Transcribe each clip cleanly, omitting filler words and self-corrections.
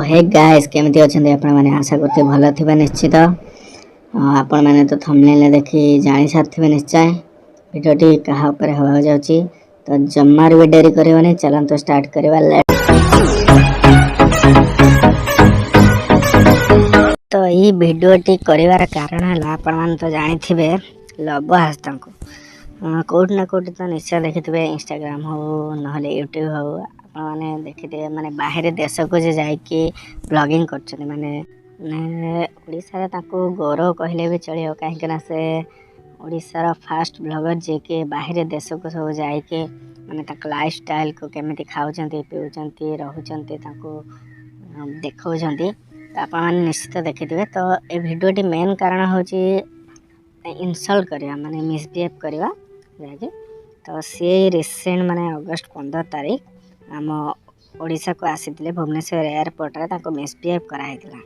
ହେ guys, କେମିତି ଅଛନ୍ତି ଆପଣମାନେ? ଆଶା କରୁଛି ଭଲ ଥିବେ ନିଶ୍ଚିତ। ଆପଣମାନେ ତ ଥମ୍ବନେଲ୍ରେ ଦେଖି ଜାଣି ସାରିଥିବେ ନିଶ୍ଚୟ ଭିଡ଼ିଓଟି କାହା ଉପରେ ହେବାକୁ ଯାଉଛି। ତ ଜମାରୁ ବି ଡେରି କରିବନି, ଚାଲନ୍ତୁ ଷ୍ଟାର୍ଟ କରିବା। ତ ଏଇ ଭିଡ଼ିଓଟି କରିବାର କାରଣ ହେଲା, ଆପଣମାନେ ତ ଜାଣିଥିବେ ଲବ ହାସଦାଙ୍କୁ କେଉଁଠି ନା କେଉଁଠି ତ ନିଶ୍ଚୟ ଦେଖିଥିବେ, ଇନଷ୍ଟାଗ୍ରାମ ହଉ ନହେଲେ ୟୁଟ୍ୟୁବ୍ ହଉ, ଆପଣମାନେ ଦେଖିଥିବେ। ମାନେ ବାହାରେ ଦେଶକୁ ଯେ ଯାଇକି ବ୍ଲଗିଂ କରୁଛନ୍ତି, ମାନେ ଓଡ଼ିଶାରେ ତାଙ୍କୁ ଗୌରବ କହିଲେ ବି ଚଳିବ, କାହିଁକିନା ସେ ଓଡ଼ିଶାର ଫାଷ୍ଟ ବ୍ଲଗର ଯିଏକି ବାହାରେ ଦେଶକୁ ସବୁ ଯାଇକି ମାନେ ତାଙ୍କ ଲାଇଫଷ୍ଟାଇଲକୁ କେମିତି ଖାଉଛନ୍ତି, ପିଉଛନ୍ତି, ରହୁଛନ୍ତି, ତାଙ୍କୁ ଦେଖାଉଛନ୍ତି। ତ ଆପଣମାନେ ନିଶ୍ଚିତ ଦେଖିଥିବେ। ତ ଏ ଭିଡ଼ିଓଟି ମେନ୍ କାରଣ ହେଉଛି ଇନସଲ୍ଟ କରିବା, ମାନେ ମିସବିହେଭ୍ କରିବା ଯାହାକି। ତ ସିଏ ରିସେଣ୍ଟ ମାନେ ଅଗଷ୍ଟ 15 ତାରିଖ ଆମ ଓଡ଼ିଶାକୁ ଆସିଥିଲେ। ଭୁବନେଶ୍ୱର ଏୟାରପୋର୍ଟରେ ତାଙ୍କୁ ମିସବିହେଭ୍ କରାହେଇଥିଲା।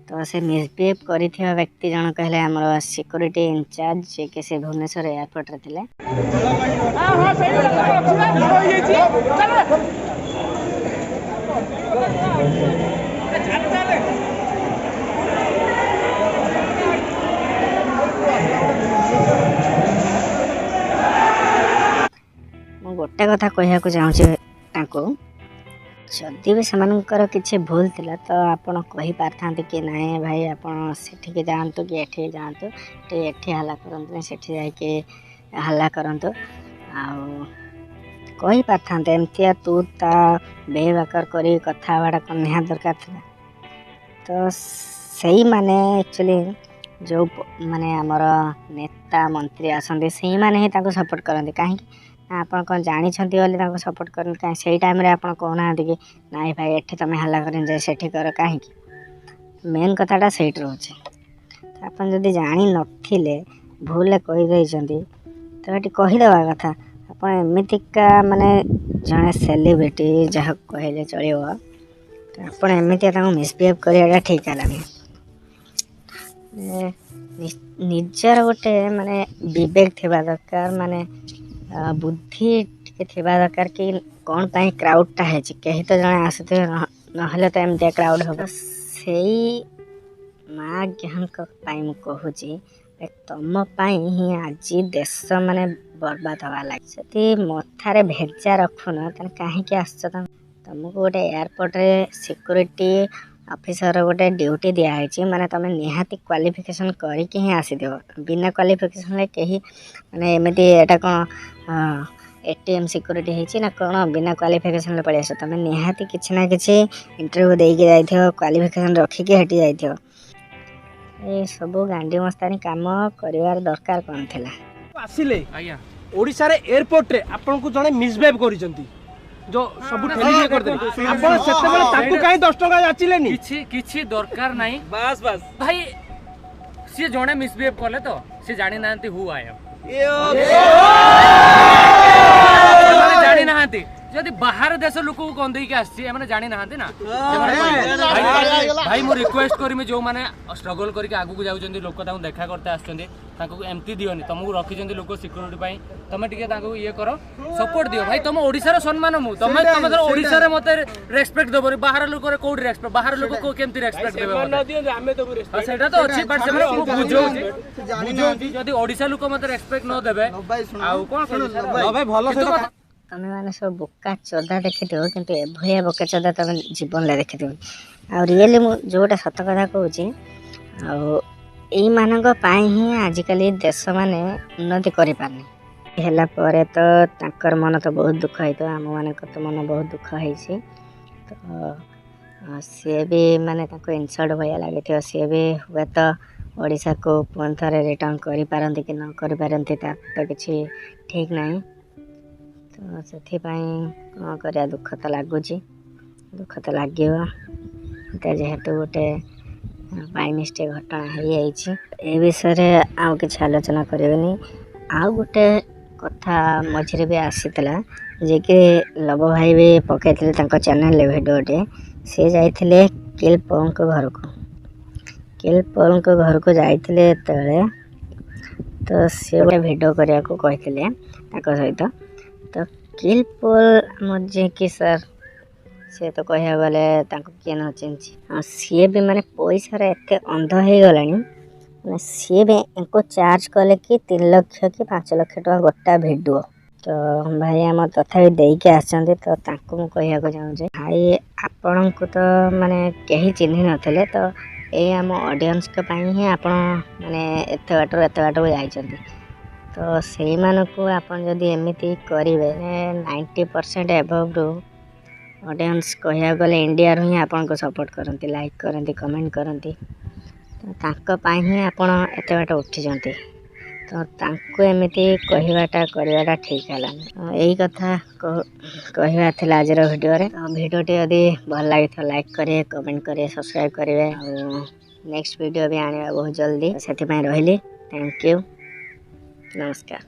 ତ ସେ ମିସବିହେଭ୍ କରିଥିବା ବ୍ୟକ୍ତି ଜଣକ ହେଲେ ଆମର ସିକ୍ୟୁରିଟି ଇନଚାର୍ଜ, ଯିଏକି ସେ ଭୁବନେଶ୍ୱର ଏୟାରପୋର୍ଟରେ ଥିଲେ। ମୁଁ ଗୋଟେ କଥା କହିବାକୁ ଚାହୁଁଛି ତାଙ୍କୁ, ଯଦି ବି ସେମାନଙ୍କର କିଛି ଭୁଲ ଥିଲା ତ ଆପଣ କହିପାରିଥାନ୍ତେ କି ନାଇଁ ଭାଇ, ଆପଣ ସେଠିକି ଯାଆନ୍ତୁ କି ଏଠିକି ଯାଆନ୍ତୁ, ଟିକେ ଏଠି ହାଲା କରନ୍ତୁନି, ସେଠି ଯାଇକି ହାଲା କରନ୍ତୁ, ଆଉ କହିପାରିଥାନ୍ତେ। ଏମିତିଆ ତୁ ତା ବେବାକର କରି କଥା ହେବାଟା କ'ଣ ନିହାତି ଦରକାର ଥିଲା? ତ ସେଇମାନେ ଆକ୍ଚୁଆଲି ଯେଉଁ ମାନେ ଆମର ନେତା ମନ୍ତ୍ରୀ ଆସନ୍ତି, ସେଇମାନେ ହିଁ ତାଙ୍କୁ ସପୋର୍ଟ କରନ୍ତି। କାହିଁକି ନା ଆପଣ କ'ଣ ଜାଣିଛନ୍ତି ବୋଲି ତାଙ୍କୁ ସପୋର୍ଟ କରନ୍ତି? କାହିଁ ସେଇ ଟାଇମ୍ରେ ଆପଣ କହୁନାହାନ୍ତି କି ନାଇଁ ଭାଇ, ଏଠି ତୁମେ ହାଲା କରିନି, ଯାଇ ସେଠି କର? କାହିଁକି? ମେନ୍ କଥାଟା ସେଇଠି ରହୁଛି। ତ ଆପଣ ଯଦି ଜାଣିନଥିଲେ, ଭୁଲରେ କହିଦେଇଛନ୍ତି, ତ ଏଠି କହିଦେବା କଥା। ଆପଣ ଏମିତିକା ମାନେ ଜଣେ ସେଲିବ୍ରିଟି ଯାହାକୁ କହିଲେ ଚଳିବ, ତ ଆପଣ ଏମିତିଆ ତାଙ୍କୁ ମିସବିହେଭ୍ କରିବାଟା ଠିକ୍ ହେଲାନି। ନିଜର ଗୋଟେ ମାନେ ବିବେକ ଥିବା ଦରକାର, ମାନେ ବୁଦ୍ଧି ଟିକେ ଥିବା ଦରକାର କି କ'ଣ ପାଇଁ କ୍ରାଉଡ଼ଟା ହେଇଛି। କେହି ତ ଜଣେ ଆସୁଥିବେ, ନହେଲେ ତ ଏମିତିଆ କ୍ରାଉଡ଼ ହେବ। ସେଇ ମା ଜ୍ଞାନଙ୍କ ପାଇଁ ମୁଁ କହୁଛି, ତମ ପାଇଁ ହିଁ ଆଜି ଦେଶ ମାନେ ବର୍ବାଦ ହେବା ଲାଗି। ଯଦି ମଥାରେ ଭେଜା ରଖୁନ, ତାହେଲେ କାହିଁକି ଆସୁଛ ତମେ? ତମକୁ ଗୋଟେ ଏୟାରପୋର୍ଟରେ ସିକ୍ୟୁରିଟି ଅଫିସର ଗୋଟେ ଡ୍ୟୁଟି ଦିଆହେଇଛି, ମାନେ ତୁମେ ନିହାତି କ୍ୱାଲିଫିକେସନ୍ କରିକି ହିଁ ଆସିଥିବ। ବିନା କ୍ୱାଲିଫିକେସନ୍ରେ କେହି ମାନେ ଏମିତି ଏଇଟା କ'ଣ ATM security ହେଇଛି ନା କ'ଣ, ବିନା କ୍ୱାଲିଫିକେସନ୍ରେ ପଳେଇ ଆସିବ? ତୁମେ ନିହାତି କିଛି ନା କିଛି ଇଣ୍ଟରଭ୍ୟୁ ଦେଇକି ଯାଇଥିବ, କ୍ୱାଲିଫିକେସନ୍ ରଖିକି ସେଠି ଯାଇଥିବ। ଏସବୁ ଗାଣ୍ଡି ମସ୍ତାନି କାମ କରିବାର ଦରକାର କ'ଣ ଥିଲା? ଆସିଲେ ଆଜ୍ଞା, ଓଡ଼ିଶାରେ ଏୟାରପୋର୍ଟରେ ଆପଣଙ୍କୁ ଜଣେ ମିସବିହେଭ୍ କରିଛନ୍ତି, ଯୋଉ ସବୁ ଠେଲି କରିଦେଲେ, ଆପଣ ସେତେବେଳେ ତାକୁ କାହିଁ 10 ଟଙ୍କା ଯାଚିଲେନି? କିଛି ଦରକାର ନାହିଁ। ବାସ୍ ବାସ୍ ଭାଇ, ସିଏ ଜଣେ ମିସବିହେଭ୍ କଲେ ତ ସେ ଜାଣିନାହାନ୍ତି ହୁ I M, ଜାଣିନାହାନ୍ତି। ଯଦି ବାହାର ଦେଶ ଲୋକକୁ କନ୍ଦେଇକି ଆସିଛି, ଏମାନେ ଜାଣିନାହାନ୍ତି ନା ଭାଇ। ମୁଁ ରିକ୍ୱେଷ୍ଟ କରିବି, ଯୋଉମାନେ ଷ୍ଟ୍ରଗଲ କରିକି ଆଗକୁ ଯାଉଛନ୍ତି, ଲୋକ ତାଙ୍କୁ ଦେଖା କରତେ ଆସୁଛନ୍ତି, ତାଙ୍କୁ ଏମିତି ଦିଅନି। ତମକୁ ରଖିଛନ୍ତି ଲୋକ ସିକ୍ୟୁରିଟି ପାଇଁ, ତମେ ଟିକେ ତାଙ୍କୁ ଇଏ କର, ସପୋର୍ଟ ଦିଅ ଭାଇ। ତମ ଓଡ଼ିଶାର ସମ୍ମାନ ମୁଁ, ତମେ ଧର ଓଡ଼ିଶାରେ ମତେ ରେସପେକ୍ଟ ଦବନି, ବାହାର ଲୋକରେ କୋଉଠି ରେସପେକ୍ଟ? ବାହାର ଲୋକ କେମିତି ରେସପେକ୍ଟ ଦେବେ? ସେଇଟା ତ ଅଛି, ବଟ୍ ସେମାନେ ମୁଁ ବୁଝଉଛି, ଯଦି ଓଡ଼ିଶା ଲୋକ ମତେ ରେସପେକ୍ଟ ନ ଦେବେ ଆଉ କଣ? ଭଲ, ତମେମାନେ ସବୁ ବୋକା ଚୋଦା ଦେଖିଥିବ, କିନ୍ତୁ ଏଭଳିଆ ବୋକା ଚୋଦା ତମେ ଜୀବନରେ ଦେଖିଥିବ। ଆଉ ରିଏଲି ମୁଁ ଯେଉଁଟା ସତ କଥା କହୁଛି, ଆଉ ଏଇମାନଙ୍କ ପାଇଁ ହିଁ ଆଜିକାଲି ଦେଶମାନେ ଉନ୍ନତି କରିପାରୁନି। ହେଲା ପରେ ତ ତାଙ୍କର ମନ ତ ବହୁତ ଦୁଃଖ ହେଇଥିବ, ଆମମାନଙ୍କର ତ ମନ ବହୁତ ଦୁଃଖ ହେଇଛି। ତ ସିଏ ବି ମାନେ ତାଙ୍କୁ ଇନସଲ୍ଟ ଭଳିଆ ଲାଗିଥିବ। ସିଏ ବି ହୁଏତ ଓଡ଼ିଶାକୁ ପୁଣି ଥରେ ରିଟର୍ଣ୍ଣ କରିପାରନ୍ତି କି ନ କରିପାରନ୍ତି, ତାର ତ କିଛି ଠିକ୍ ନାହିଁ। ତ ସେଥିପାଇଁ କ'ଣ କରିବା, ଦୁଃଖ ତ ଲାଗୁଛି, ଦୁଃଖ ତ ଲାଗିବ। ଏଇଟା ଯେହେତୁ ଗୋଟେ ବାଇ ମିଷ୍ଟେକ୍ ଘଟଣା ହେଇଯାଇଛି, ଏ ବିଷୟରେ ଆଉ କିଛି ଆଲୋଚନା କରିବେନି। ଆଉ ଗୋଟେ କଥା ମଝିରେ ବି ଆସିଥିଲା, ଯିଏକି ଲବ ଭାଇ ବି ପକାଇଥିଲେ ତାଙ୍କ ଚ୍ୟାନେଲରେ ଭିଡ଼ିଓଟେ। ସେ ଯାଇଥିଲେ କିଲ୍ ପୋଲଙ୍କ ଘରକୁ। କିଲ୍ ପୋଲଙ୍କ ଘରକୁ ଯାଇଥିଲେ ଯେତେବେଳେ, ତ ସେ ଗୋଟେ ଭିଡ଼ିଓ କରିବାକୁ କହିଥିଲେ ତାଙ୍କ ସହିତ। ତ କିଲ୍ ପୋଲ ଆମର ଯିଏକି ସାର୍, ସେ ତ କହିବାକୁ ଗଲେ ତାଙ୍କୁ କିଏ ନ ଚିହ୍ନିଛି। ଆଉ ସିଏ ବି ମାନେ ପଇସାରେ ଏତେ ଅନ୍ଧ ହେଇଗଲାଣି, ମାନେ ସିଏ ବି ୟାଙ୍କୁ ଚାର୍ଜ କଲେ କି 3 ଲକ୍ଷ କି 5 ଲକ୍ଷ ଟଙ୍କା ଗୋଟା ଭିଡ଼ିଓ। ତ ଭାଇ ଆମର ତଥାପି ଦେଇକି ଆସିଛନ୍ତି। ତ ତାଙ୍କୁ ମୁଁ କହିବାକୁ ଚାହୁଁଛି, ଭାଇ, ଆପଣଙ୍କୁ ତ ମାନେ କେହି ଚିହ୍ନି ନଥିଲେ, ତ ଏଇ ଆମ ଅଡ଼ିଏନ୍ସଙ୍କ ପାଇଁ ହିଁ ଆପଣ ମାନେ ଏତେ ବାଟରୁ ଏତେ ବାଟକୁ ଯାଇଛନ୍ତି। ତ ସେଇମାନଙ୍କୁ ଆପଣ ଯଦି ଏମିତି କରିବେ, 90% ଏବଭରୁ ଅଡ଼ିଏନ୍ସ କହିବାକୁ ଗଲେ ଇଣ୍ଡିଆରୁ ହିଁ ଆପଣଙ୍କୁ ସପୋର୍ଟ କରନ୍ତି, ଲାଇକ୍ କରନ୍ତି, କମେଣ୍ଟ କରନ୍ତି। ତ ତାଙ୍କ ପାଇଁ ହିଁ ଆପଣ ଏତେ ବାଟ ଉଠିଛନ୍ତି। ତ ତାଙ୍କୁ ଏମିତି କହିବାଟା କରିବାଟା ଠିକ୍ ହେଲାନି। ତ ଏଇ କଥା କହିବାର ଥିଲା ଆଜିର ଭିଡ଼ିଓରେ। ତ ଭିଡ଼ିଓଟି ଯଦି ଭଲ ଲାଗିଥିବ, ଲାଇକ୍ କରିବେ, କମେଣ୍ଟ କରିବେ, ସବସ୍କ୍ରାଇବ୍ କରିବେ। ଆଉ ନେକ୍ସଟ ଭିଡ଼ିଓ ବି ଆଣିବା ବହୁତ ଜଲ୍ଦି। ସେଥିପାଇଁ ରହିଲି। Thank you, ନମସ୍କାର।